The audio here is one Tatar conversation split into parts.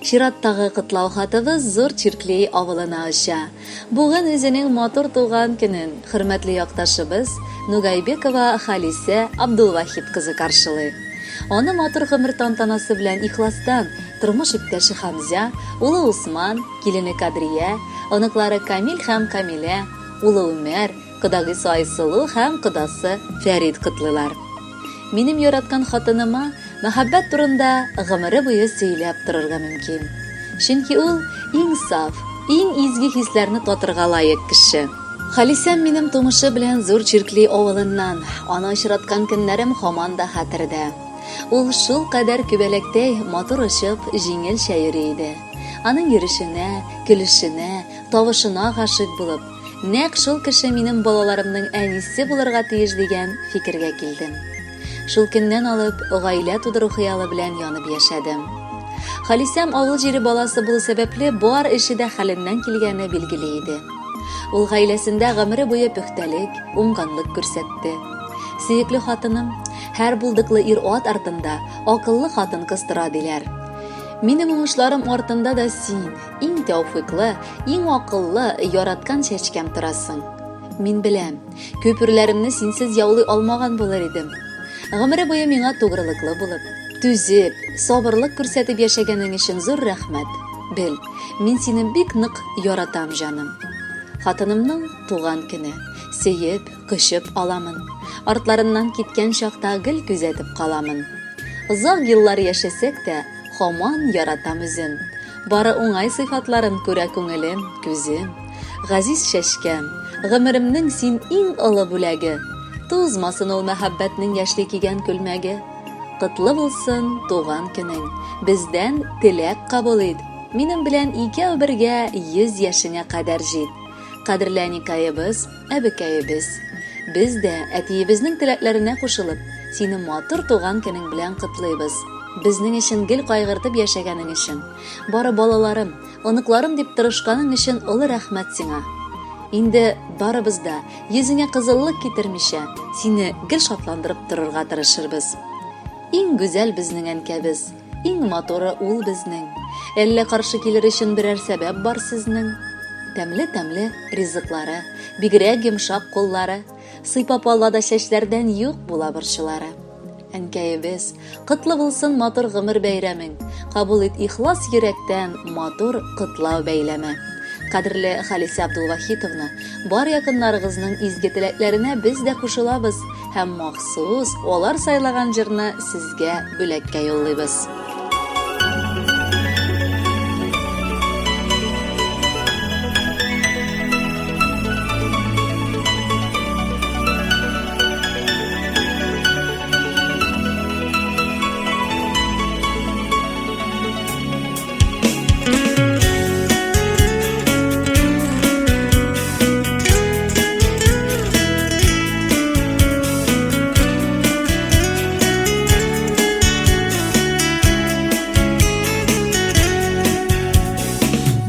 Чираттагы котлау хатыбыз Зур Чирклей авылына оча. Бүген үзенең матур туган көнен хөрмәтле якташыбыз Нугайбекова Халисә Абдулвахит кызы каршылый. Аны матур гомер тантанасы белән ихластан тормыш иптәше Хамзя, улы Усман, килене Кадрия, оныклары Камил һәм Камилә, улы Умәр, Кодагыйсы Айсылу һәм кодасы Фәрит котлыйлар. Минем яраткан хатыныма мәхәббәт турында гомере буе сөйләп торырга мөмкин. Чөнки ул иң саф, иң изге хисләрне татырга лаек кеше. Халисәм минем тумышы белән Зур Чиркли авылыннан. Аны очраткан көннәрем һаман да хәтердә. Ул шулкадәр күбәләктәй матур очып, җиңелчә йөри иде. Аның йөрешенә, көлешенә, тавышына гашыйк булып, Нәкъ шул кеше минем балаларымның әнисе булырга тиеш дигән фикергә килдем. Шул көннән алып, гаилә тудыру хыялы белән янып яшәдем. Халисәм авыл җире баласы булу сәбәпле, бар эше дә хәленнән килгәне билгеле иде. Ул гаиләсендә гомере буе пөхтәлек, уңганлык күрсәтте. Сөекле хатыным, һәр булдыклы ир-ат артында акыллы хатын-кыз тора, диләр. Минем уңышларым артында да син, Иң тәүфыйклы, иң акыллы, яраткан чәчкәм торасың. Мин беләм, күп үрләремне синсез яулый алмаган булыр идем. Гомере буе миңа тугрылыклы булып, түзеп, сабырлык күрсәтеп яшәгәнең өчен зур рәхмәт. Бел, мин сине бик нык яратам, җаным. Хатынымның туган көне. Сөеп, кочып аламын. Артларыннан киткән чакта гел күзәтеп каламын. Озак еллар яшәсәк тә, һаман яратам үзен. Бары уңай сыйфатларын күрә күңелем, күзем. Газиз чәчкәм, гомеремнең син иң олы бүләге. Тузмасын ул мәхәббәтнең яшьли кигән күлмәге. Котлы булсын туган көнең, бездән теләк кабул ит. Минем белән икәү бергә 100 яшеңә кадәр җит. Кадерле әникаебыз, Әбекәебез, без дә, әтиебезнең теләкләренә кушылып, сине матур туган көнең белән котлыйбыз. Безнең өчен гел кайгыртып яшәгәнең өчен, бары балаларым, оныкларым дип тырышканың өчен олы рәхмәт сиңа. Инде барыбыз да, йөзеңә кызыллык китермичә, сине гел шатландырып торырга тырышырбыз. Иң гүзәл безнең әнкәбез, иң матуры ул безнең. Әллә каршы килер өчен берәр сәбәп бар сезнең? Тәмле-тәмле ризыклары, бигрәк йомшак куллары, сыйпап ала да чәчләрдән юк була борчулары. Әнкәебез, котлы булсын матур гомер бәйрәмең, кабул ит ихлас йөрәктән матур котлау бәйләме. Кадерле Халисә Абдулвахитовна, бар якыннарыгызның изге теләкләренә без дә кушылабыз һәм махсус алар сайлаган җырны сезгә бүләккә юллыйбыз.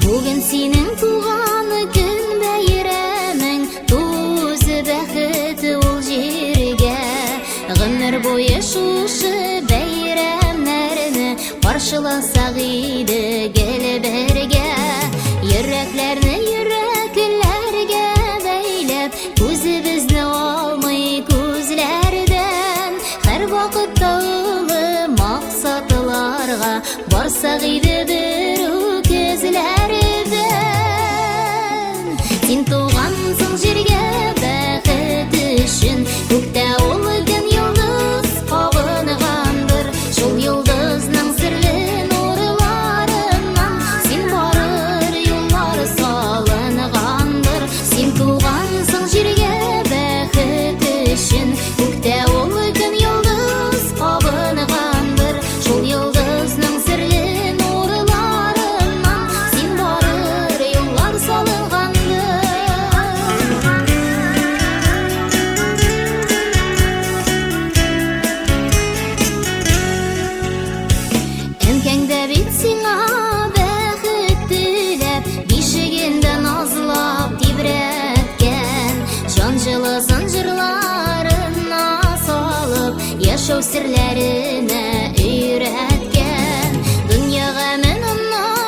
Бүген синең туган көн бәйрәмең, Туз бәхет ул җиргә. Гомер буе шушы бәйрәмнәрне Каршыласак иде гел бергә. Йөрәкләрне йөрәкләргә бәйләп, Күзебезне алмый күзләрдән. Һәрвакытта олы максатларга Барсак иде бер үк эзләрдән. Син тугансың җиргә бәхет өчен, Күктә ул көн йолдыз кабынгандыр. Шул йолдызның серле нурларыннан Син барыр юллар салынгандыр. Син тугансың җиргә бәхет өчен, Күктә ул көн йолдыз кабынгандыр. Шул йолдызның серле нурларыннан Син барыр юллар салынгандыр. Әнкәң дә бит сиңа бәхет теләп, бишегендә назлап тибрәткән, җан җылысын җырларына салып, яшәү серләренә өйрәткән. Дөнья гамен онытып,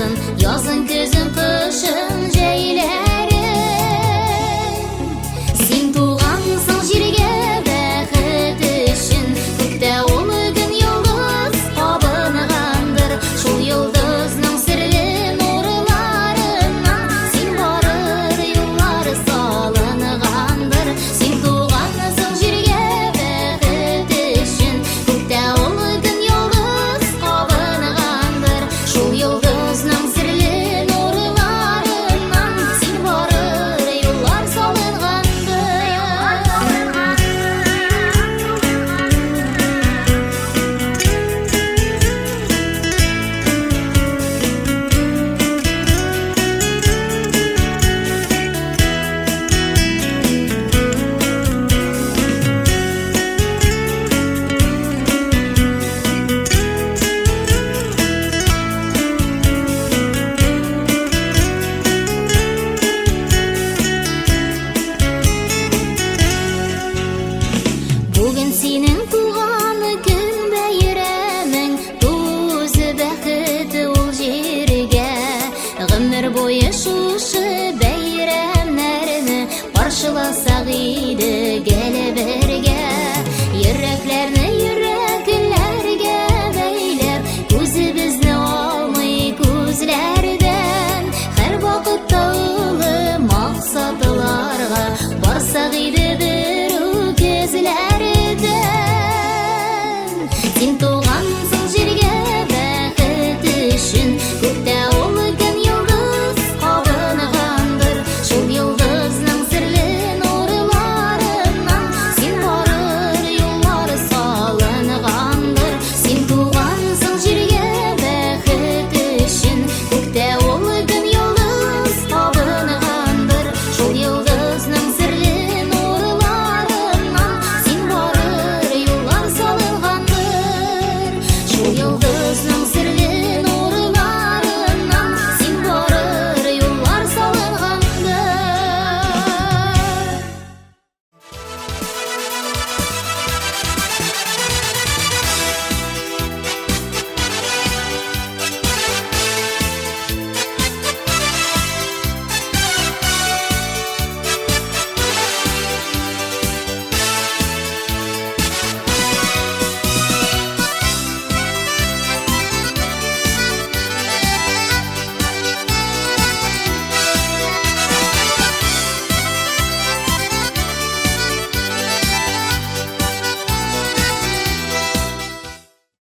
булсын.